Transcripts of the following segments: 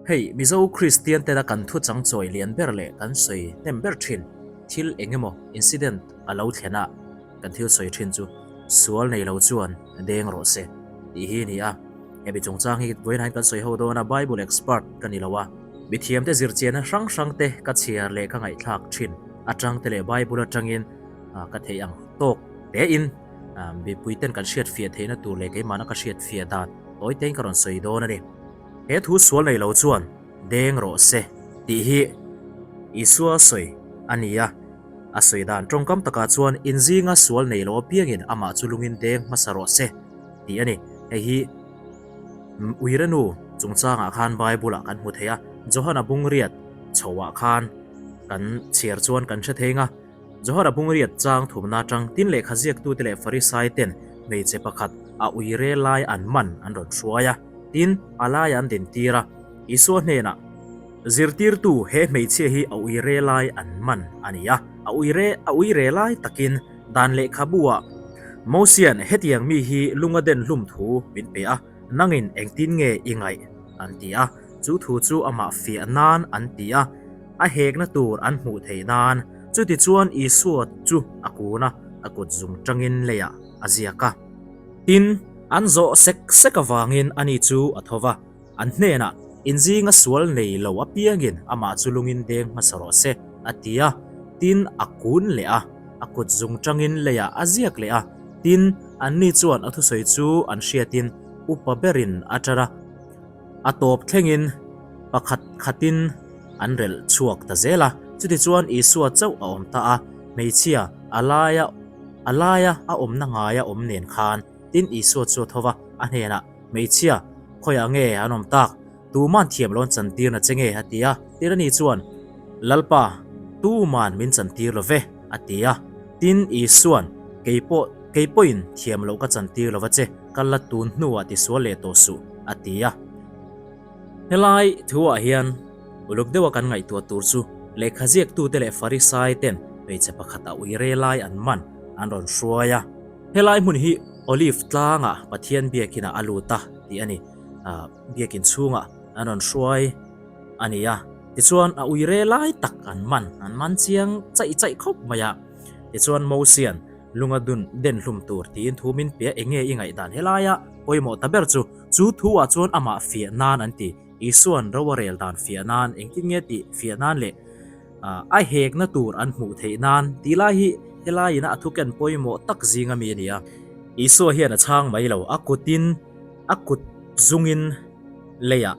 Hei, Mizo Kristian tena kan thu chang chawi lian ber leh kan sawi hnem ber thin thil eng emaw incident a lo thlen a, kan thil sawi thin chu sual nei lo chuan deng rawh se tih hi a ni a. Hemi chungchang hi vawiin hian kan sawi ho dawn a, Bible expert ka ni lo a, mithiamte zirchianna hrang hrang te ka chhiar leh ka ngaihthlak thin atang te leh Bible atangin ka theih ang tawk tein mipui ten kan hriat fiah theihna tur leh keimahna ka hriat fiah dan tawi tein ka rawn sawi dawn a ni. He thu sual nei lo chuan deng rawh se tih hi Isua sawi a ni a, a sawi dan tawngkam takah chuan inzinga sual nei lo apiangin amah chu lungin deng hmasa rawh se tih a ni. Hei hi Uirenu chungchangah khan Bible-ah kan hmu thei a, Johana bungriat chhoah khan kan chhiar chuan kan hre thei nga. Johana bungriat chang thumna atang tin lehkha ziaktute leh Farisai ten hmeichhe pakhat a uire lai an man an rawn hruai a, tin a laiah an dintir a. Isua hnenah, Zirtirtu, he hmeichhia hi a uire lai an man a ni a, a uire a uire lai takin dan lehkhabu-ah Mosian hetiang mi hi lunga den hlum thu min pe a, nangin engtin nge i ngaih? an ti a. Chu thu chu amah fiah nan an ti a, a hekna tur an hmuh theih nan. Chutichuan Isua chu a kun a, a kut zung tangin leiah a ziak a. Tin, an zawh sek sek avangin ani chu a tho va, an hnenah, Inzinga sual nei lo apiangin amah chu lungin deng hmasa rawh se, a ti a. Tin, a kun leh a, a kut zung tangin leiah a ziak leh a. Tin, anni chuan a thusawi chu an hriatin upa berin a ṭan a. A tawp thlengin pakhat khatin an relh chhuak ta zel a. Chutichuan Isua chauh a awm ta a, hmeichhia a laia a laia a awmna ngaia awm nen khan tin Isua chu a tho va, a hnenah, Hmeichhia, khawiah nge an awm tak? Tuman thiam lo an chantir na che nge? a ti a. Tin ani chuan, Lalpa, tuman min chantir lo ve, a ti a. Tin Isuan, Keipawh, keipawhin thiam loh ka chantir lo va che. Ka la tun hnuah tisual leh tawh suh, a ti a. Helai thuah hian uluk deuha kan ngaihtuah tur chu lehkha ziaktute leh Farisai ten hmeichhe pakhat a uire lai an man an rawn hruai a. Helai hmun hi Olive tlangah Pathian biakinah a lut a tih a ni. Biakin chhungah an rawn hruai a ni a. Tichuan a uire lai tak an man, an man chiang chaih chaih khawp mai a. Tichuan Mosian Lunga dun den hlum tur tiin thu min pe a, enge i ngaihdan helaia pawimawh ta ber chu? Chu thu ah chuan amah fiah nan an ti. Isuan ro a rel dan fiah nan, engtin nge tih fiah nan leh a hekna tur an hmuh theih nan tih lai hi helai ina a thuken pawimawh tak zing ami a ni a. Isua hian a chhang mai lo, a kutin a kut zungin leiah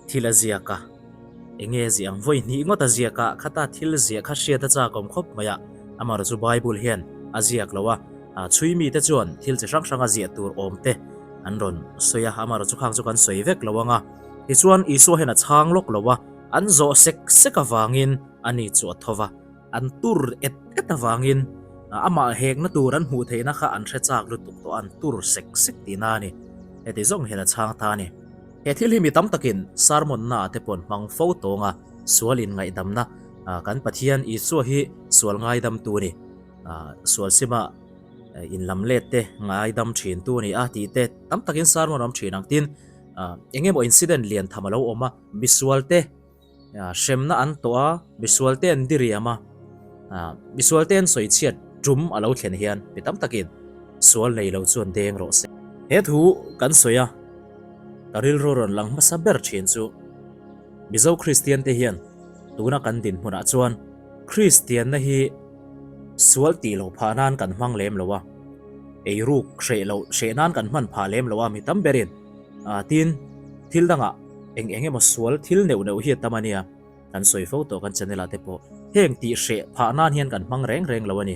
thil a ziak a, enge a ziah ang? Vawi hnih ngawt a ziak a, khata thil ziah kha hriat a chak awm khawp mai a, amaherawh chu Bible hian a ziak lo a, chhui mite chuan thil chi hrang hrang a ziah tur awm te an rawn sawi a, amaherawh chu khang chu kan sawi vek lo ang a, tichuan Isua hian a chhang lawk lo a, an zawh sek sek avangin ani chu a tho va, an tur et et avangin amah hekna tur an hmuh theihna kha an hre chak lutuk tawh a, an tur sek sek tihna a ni, heti zawng hian a chhang ta a ni. He thil hi mi tam takin sermon-na te pawh an hmang fo tawng a, sual inngaihdamna, kan Pathian Isua hi sual ngaidamtu a ni, sual sima inlam let te ngaidam thintu a ni a tih te tam takin sermon a awm thin ang. Tin, eng emaw incident lian tham a lo awm a, misual te Hremna an tawh a, misual te an diriam a, misual te an sawi chhiat tum a lo thlen hian mi tam takin sual nei lo chuan deng rawh se. He thu kan sawi a, ka rilru rawn lang hmasa ber thin chu Mizo Kristian te hian tuna kan dinhmunah chuan Kristianna hi sual tih loh phah nan kan hmang lem lo a, eiruk hreh loh hreh nan kan hman phah lem lo a mi tam berin tin thil dangah Eng eng emaw sual thil neuh neuh hi a tam a nia, kan sawi fo tawh kan channel ah te pawh heng tih hreh phah nan hian kan hmang reng reng lo a ni.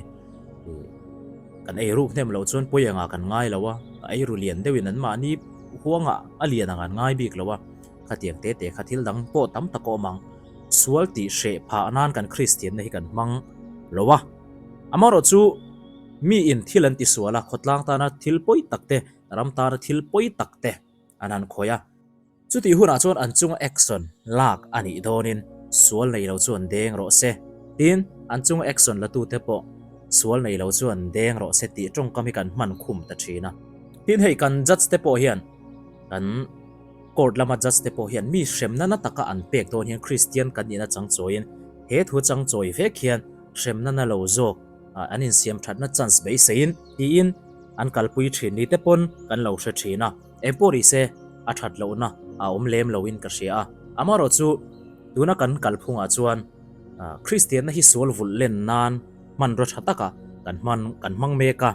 Kan ei ruk hnem loh chuan pawi angah kan ngai lo a, a ei ru lian deuhin an mahni huangah a lian ang an ngai bik lo a, khatiang te te kha thil dang pawh tam tak a awm ang. Sual tih hreh phah nan kan Kristianna hi kan hmang lo a, amaherawh chu miin thil an tisual a, khawtlang tana thil pawi tak te, ram tana thil pawi tak te an han khawih a. Chutih hunah chuan an chunga action lak a nih dawnin sual nei lo chuan deng rawh se, tin an chunga action latute pawh sual nei lo chuan deng rawh se tih tawngkam hi kan hman khum ta thin a. Tin hei kan judge te pawh hian kan Court lama judge te pawh hian mi hremna na taka an pek dawn hian Kristian kan nihna changchawiin he thu changchawi vek hian hremna na lo zawk an insiam thatna chance beiseiin tiin an kalpui thin ni te pawn kan lo hre thin a. Engpawh rih se a that lohna a awm lem loin ka hria a. Amaherawh chu tuna kan kalphungah chuan Kristianna hi sual vulh len nan hmanraw tha taka kan hman kan hmang mek a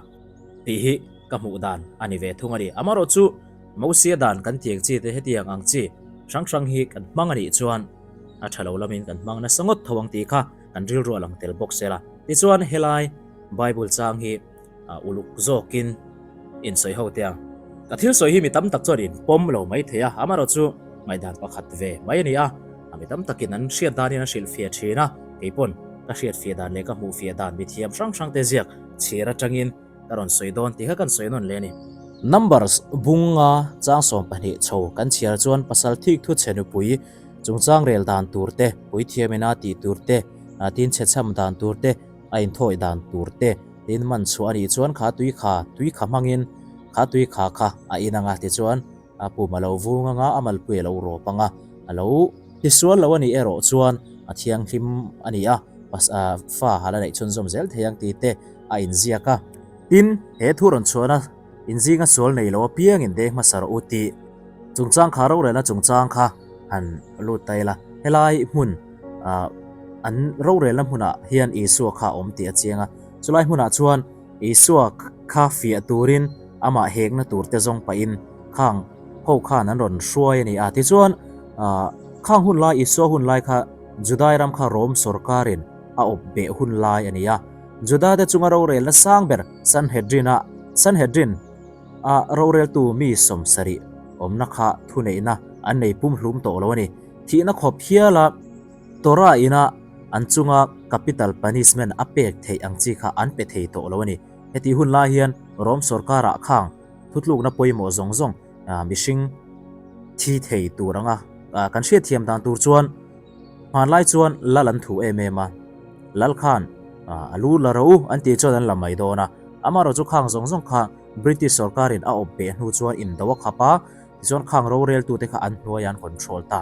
tih hi ka hmuh dan a ni ve thung a ni. Amaherawh chu Mosia dan kan tiang chi te hetiang ang chi hrang hrang hi kan hmang a nih chuan a tha lo lamin kan hmang nasa ngawt tho ang tih kha kan rilru a lang tel bawk sela. Tichuan helai Bible chang hi uluk zawkin insawi ho teh ang. Ka thil sawi hi mi tam tak chuan in pawm lo mai thei a, amaherawh chu ngaihdan pakhat ve mai a ni a, mi tam takin an hriat danin an hrilhfiah thin a, kei pawn ka hriatfiah dan leh ka hmuhfiah dan mi thiam hrang hrang te ziak chhir atangin ka rawn sawi dawn tih kha kan sawi nawn leh a ni. Numbers bunga chang 12 chho kan chhiar chuan pasal thik thu chhe nupui chungchang rel dan tur te, puithiamina tih tur te, tin chhechham dan tur te, a inthawi dan tur te tin man chhuah a nih chuan kha tui kha tui kha hmangin kha tui kha kha a in ang a tichuan a pum a lo vung ang a, a malpui a lo rawp ang a, a lo tisual lo a nih erawh chuan a thianghlim a ni a, fa hal a neih chhunzawm zel thei ang tih te a inziak a. Tin, he thu rawn chhuahna inzinga sual nei lo apiangin deng hmasa rawh u tih chungchang kha rorelna chungchang kha han lut ta ila. Helai hmun an rorelna hmunah hian Isua kha a awm tih a chiang a, chulai hmunah chuan Isua kha fiah turin amah hekna tur te zawng pahin khang ho khan an rawn hruai a ni a. Tichuan khang hun lai Isua hun lai kha Judai ram kha Rom sawrkarin a awp beh hun lai a ni a. Juda te chunga rorelna sang ber Sanhedrin-a Sanhedrin a roreltu mi 70 awmna kha thuneihna an nei pumhlum tawh lo a ni. Thihna khawp hiala Torah ina an chunga capital punishment a pek theih ang chi kha an pe thei tawh lo a ni. Hetih hun lai hian Rom sawrkarah khang thutlukna pawimawh zawng zawng mihring thi thei tur anga kan hriatthiam dan tur chuan Hmanlai chuan lal an thu em em a, lal khan a lu la ro an tih chuan an la mai dawn a, amaherawh chu khang zawng zawng kha British sawrkarin a awp beh hnu chuan indo a khap a, tichuan khang roreltute kha an hnuaiah an control ta.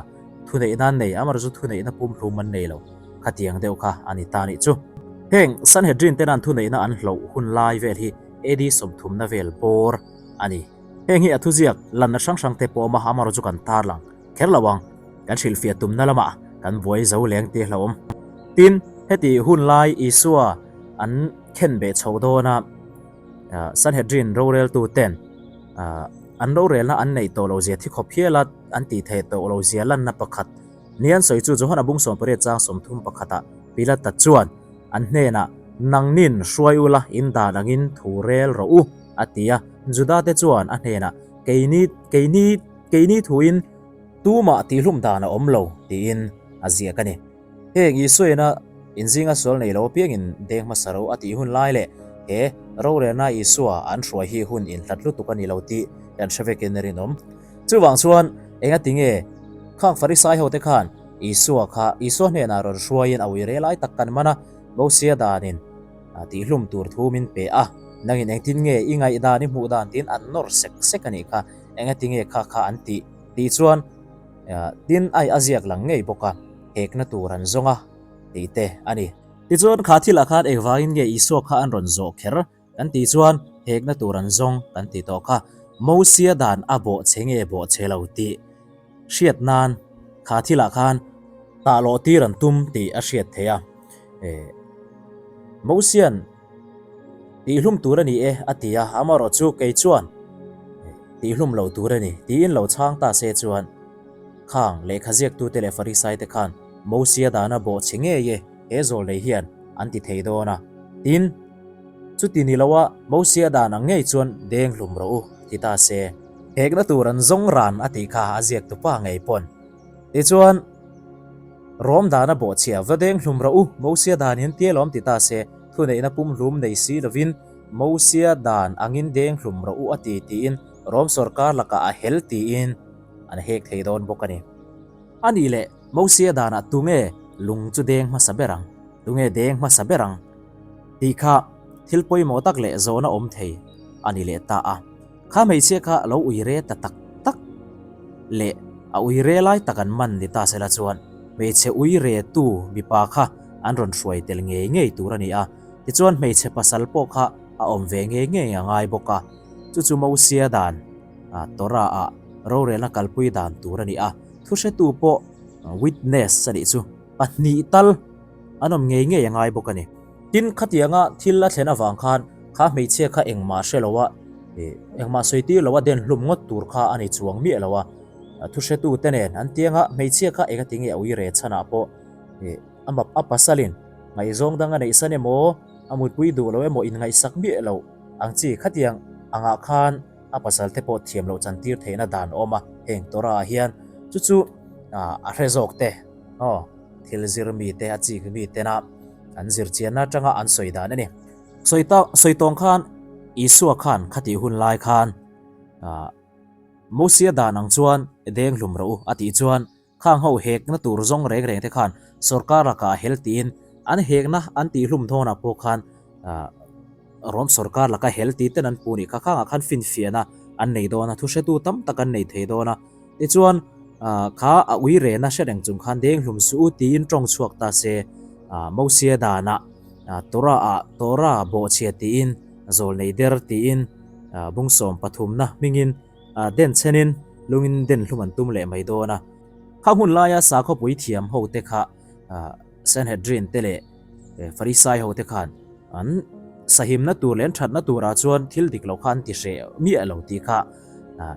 Thuneihna an nei, amaherawh chu thuneihna pumhlum an nei lo, khatiang deuh kha a ni ta nih chu. Heng Sanhedrin ten an thuneihna an hloh hun lai vel hi AD 30na vel bawr a ni. Heng hi a thuziak lanna hrang hrang te pawh awm a, amaherawh chu kan tarlang. Kher lo ang, kan hrilhfiah tumna lamah kan buai zo leng tih hlauhawm. Tin, heti hun lai Isua an khen beh chho dawn a, Sanhedrin roreltu ten an rorelna an neih tawh lo zia thi khawp hial a an tih theih tawh lo zia lanna pakhat ni an sawi chu Johana bung 18 chang 30 pakhatah Pilata chuan an hnenah, Nangnin hruai ula in dan angin thu rel rawh u, a ti a. Juda te chuan a hnenah, Keini, keini, Keini thuin tumah tihlum dan a awm lo tiin a ziak a ni. Heng Isuaina inzinga sual nei lo apiangin deng hmasa ro a tih hun lai leh he rorelna Isua an hruai hi hun inhlat lutuk a ni lo tih kan hre vekin a rinawm. Chuvang chuan engati nge khang Farisai hote khan Isua kha Isua hnenah rawn hruaiin a uire lai tak kan man a, Mosia danin tihlum tur thu min pe a, nangin engtin nge i ngaihdan i hmuh dan tiin an nawr sek sek a nih kha. Engati nge kha kha an tih? Tih chuan tin ai a ziak lang ngei bawk a, hekna tur an zawng a tih te a ni. Tichuan kha thilah khan engvangin nge Isua kha an rawn zawh kher kan tih chuan hekna tur an zawng kan ti tawh kha. Mosia dan a bawh che nge bawh che lo tih hriat nan kha thilah khan tah lawh tir an tum tih a hriat theih a. Mosia'n Tihlum tur a ni e, a ti a, amaherawh chu kei chuan tihlum lo tur a ni, tiin lo chhang ta se chuan khang lehkha ziaktute leh Farisaite khan Mosia dana bawh chhe ngei e, he zawlnei hian an ti thei dawn a. Tin, chuti ni loa Mosia dan ang ngei chuan deng hlum rawh u, ti ta se. Hekna tur an zawng ran a tih kha a ziaktupa ngei pawn. Tichuan. Rawm dana bawhchhia va deng hlum rawh u, Mosia dan in tia lawm ti ta se, thuneihna pumhlum nei si lovin Mosia dan angin deng hlum rawh u a ti tiin Rom sawrkar lakah a hel tiin an hek thei dawn bawk a ni. A nih leh Mosia danah tunge lung chu deng hmasa ber ang, tunge deng hmasa ber ang tih kha thil pawimawh tak leh zawhna awm thei a ni leh ta a. Kha hmeichhia kha lo ui re ta tak tak. leh a uire lai tak an man ni ta sela chuan hmeichhe uire tu mipa kha an rawn hruai tel ngei ngei tur a ni a. Tichuan hmeichhe pasal pawh kha a awm ve ngei ngei a ngai bawk a. Chu chu Mosia dan Torah ah rorelna kalpui dan tur a ni a. Thuhretu pawh witness a nih chu pahnih tal an awm ngei ngei a ngai bawk a ni. Tin, khatianga thil a thlen avang khan kha hmeichhia kha engmah hre lo a, engmah sawi tir lo a den hlum ngawt tur kha a ni chuang miah lo a. Thuhretu te nen an tianga hmeichhia kha engati nge a ui re chhanah pawh a map a pasalin ngaihzawng dang a neih san emaw, a mutpui duh lo emaw inngaihsak miah lo ang chi khatiang angah khan a pasal te pawh thiam loh chantir theihna dan a awm a, heng Torah ah hian chu chu a hre zawk te aw thil zir mi te a chik mi tena an zir chianna atanga an sawi dan a ni. Sawi ta sawi tawng khan Isua khan khatih hun lai khan Mosia dan ang chuan deng hlum rawh u a tih chuan Khang ho hekna tur zawng reng reng te khan sorkar lakah a hel tiin an hekna an tihhlum dawnah pawh khan Rom sorkar laka hel ti ten an pu nih kha. Khangah khan finfiahna an nei dawn a, thuhretu tam tak an nei thei dawn a. Tichuan kha a ui rehna hre reng chung khan deng hlum suh u tiin tawng chhuak ta se Mosia danah Torah ah Torah bawhchhia tiin zawlnei der tiin bungsawm pathumna hmingin Den chenin lungin den hlum an tum leh mai dawn a. Kha hmun laia sakhawpui thiam ho te kha Sanhedrin te leh Farisai ho te khan an sahimna tur leh an thatna turah chuan thil dik lo kha an ti hreh miah lo tih kha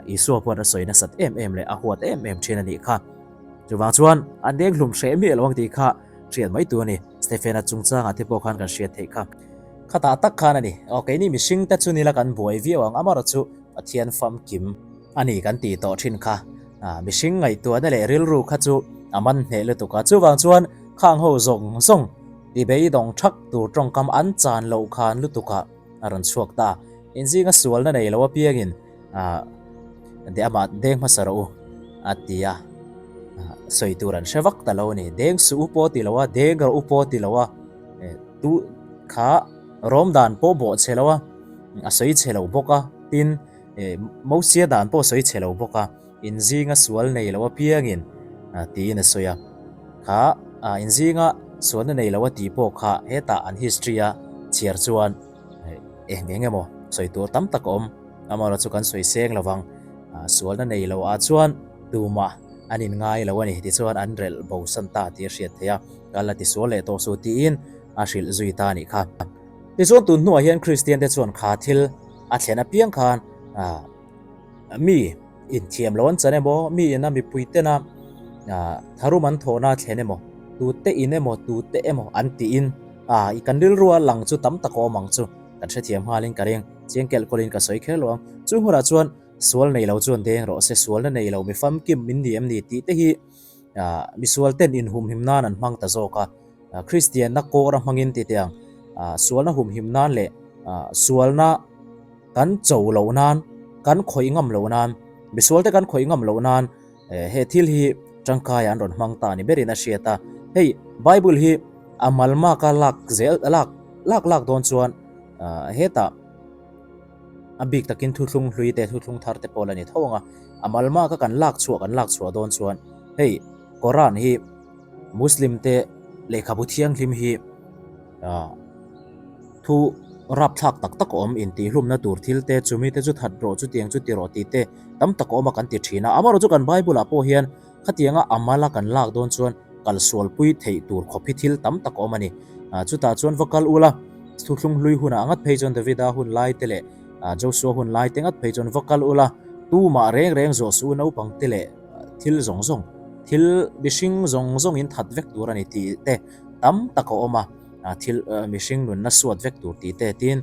Isua pawhin a sawi nasat em em leh a huat em em thin a nih kha. Chuvang chuan an deng hlum hreh miah lo ang tih kha hriat mai tur a ni. Stephena chungchangah te pawh khan kan hriat theih kha. Khatah tak khan a ni. Aw keini mihring te chu nila kan buai viau ang amaherawhchu Pathian famkim a ni kan tih tawh thin kha. Mihring ngaihtuahna leh rilru kha chu a man hneh lutuk a, chuvang chuan khang ho zawng zawng ti beidawng thak tur tawngkam an chan loh khan lutukah a rawn chhuak ta. Inzinga sualna nei lo apiangin de amah deng hmasa rawh u a ti a, sawi tur an hre vak ta lo a ni. Deng suh u pawh ti lo a, deng rawh u pawh ti lo a, tu kha rawm dan pawh bawh chhe lo a. A sawi chhe lo bawk a, tin Mosia dan pawh a sawi chhe lo bawk a, inzinga sual nei lo apiangin tiin a sawi a. Kha inzinga sualna nei lo a tih pawh kha hetah an history a chhiar chuan eng eng emaw sawi tur tam tak a awm. Amaherawhchu chu kan sawi seng lo vang, sualna nei lo ah chuan tumah an inngai lo a ni tichuan an relh bosan ta tih a hriat theih a, kal a tisual leh tawh suh tiin a hrilh zui ta a nih kha. Tichuan tun hnuah hian Kristian te chuan kha thil a thlen apiang khan mi inthiam lo an chan emaw, mi ina mipui tena tharum an thawhna a thlen emaw, tute in emaw, tute emaw an tiin i kan rilrua lang chu tam tak a awm ang chu kan hrethiam nghalin ka ring. Chiang kelh kawlhin ka sawi kher lo ang. Chu hmunah chuan sual nei lo chuan deng rawh se, sualna nei lo mi famkim min ni em ni tih te hi misual ten inhumhim nan an hmang ta zawk a. Kristianna kawra hmangin ti teh ang, sualna humhim nan leh sualna kan cho loh nan, kan khawih ngam loh nan, misualte kan khawih ngam loh nan he thil hi tangkai an rawn hmang ta ni berin a hriat a. Hei Bible hi a malmaka lak zel lak lak lak dawn chuan hetah a bik takin thuthlung hlui te thuthlung thar te pawh la ni tho ang a, a malmaka kan lak chhuah kan lak chhuah dawn chuan hei Quran hi Muslim te lehkhabu thianghlim hi thu rapthlak tak tak a awm intihhlumna tur thil te chumi te chu that rawh chutiang chu ti rawh tih te tam tak a awm a kan ti thin a. Amaherawhchu kan Bible ah pawh hian khatianga a mala kan lak dawn chuan kalsualpui theih tur khawp hi thil tam tak a awm a ni. Chutah chuan va kal ula thuthlung hlui hunah ngat phei chuan Davida hun lai te leh Joshua hun lai te ngat phei chuan va kal ula tumah reng reng zawh suh u naupang te leh thil zawng zawng, thil mihring zawng zawngin that vek tur a ni tih te tam tak a awm a, thil mihring nunna suat vek tur tih te tin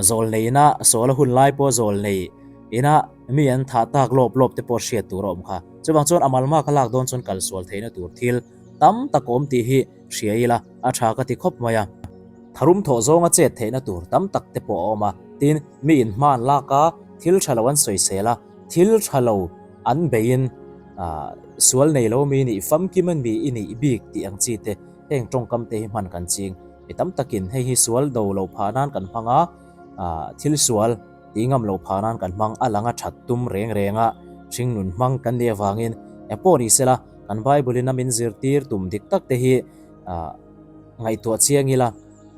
zawl neina sawl a hun lai pawh zawl nei ina mi an thah tak lawp lawp te pawh hriat tur a awm kha. Chuvang chuan a malmak a lak dawn chuan kal sual theihna tur thil tam tak a awm tih hi hria ila a tha ka ti khawp mai a. Tharum thawh zawnga chet theihna tur tam tak te pawh a awm a, tin mi inhma an lak a, thil tha lo an sawisel a, Thil tha lo an beiin sual nei lo mi nih famkim a mi i nih bik tih ang chi te heng tawngkam te hi hman kan ching. Mi tam takin hei hi sual do lo phah nan kan hmang a, thil sual tih ngam lo phah nan kan hmang a lang a that tum reng reng a. Hringnun hmang kan nih avangin engpawh ni sela kan Bible in a min zirtir tum dik tak te hi ngaihtuah chiang ila.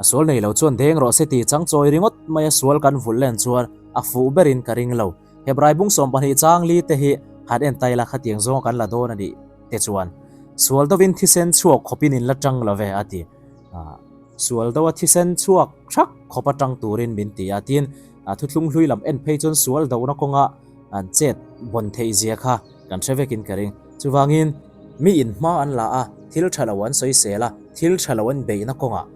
A sual nei lo chuan deng rawh se tih chang chawi ringawt mai a sual kan vulh len chuan a fuh berin ka ring lo. Hebrai bung 12 chang li te hi han en ta ila khatiang zawnga kan la dawn a nih te chuan sual dovin thisen chhuak khawpin in la tang lo ve a ti. Sual do a thisen chhuak thak khawp atang turin min ti a tin thuthlung hlui lam en phei chuan sual dona kawnga an chet bawn theih zia kha kan hre vekin ka ring. Chuvangin mi in hma an la a, thil tha lo an sawi sel a, thil tha lo an beihna kawngah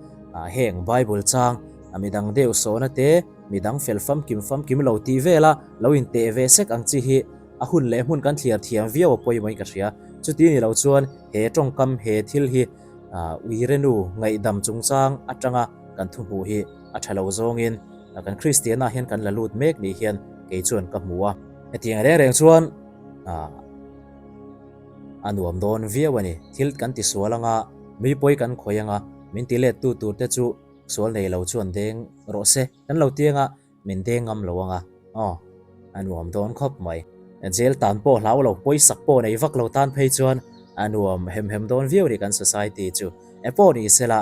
heng Bible chang midang deuh sawhna te, midang fel famkim famkim lo tih vela lo inteh ve sek ang chi hi a hun leh hmun kan thliar thiam viau a pawimawhin ka hria. Chuti ni lo chuan he tawngkam he thil hi Uirenu ngaihdam chungchang atanga kan thu hmuh hi a tha lo zawngin kan Kristianah hian kan la lut mek ni hian kei chuan ka hmu a. Hetiang reng reng chuan a nuam dawn viau a ni. Thil kan ti sual anga, mi pawi kan khawih anga, min ti let tu tur te chu sual nei lo chuan deng rawh se. Kan lo ti anga min deng ngam lo anga, aw a nuam dawn khawp mai. Jail tan pawh hlau lo, pawisak pawh nei vak lo tan phei chuan a nuam hem hem dawn viau a ni kan society chu. Engpawh ni sela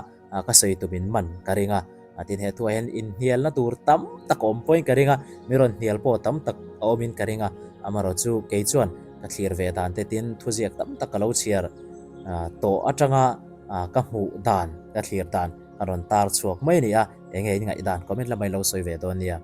ka sawi tum in man ka ring a, tin he thuah hian inhnialna tur tam tak a awm pawhin ka ring a, mi rawn hnial pawh tam tak a awmin ka ring a, amaherawh chu kei chuan ka thlir ve dan te tin thuziak tam tak ka lo chhiar tawh atanga ka hmuh dan, ka thlir dan ka rawn tar chhuak mai a ni a, eng nge in ngaihdan comment lamah in lo sawi ve dawn nia.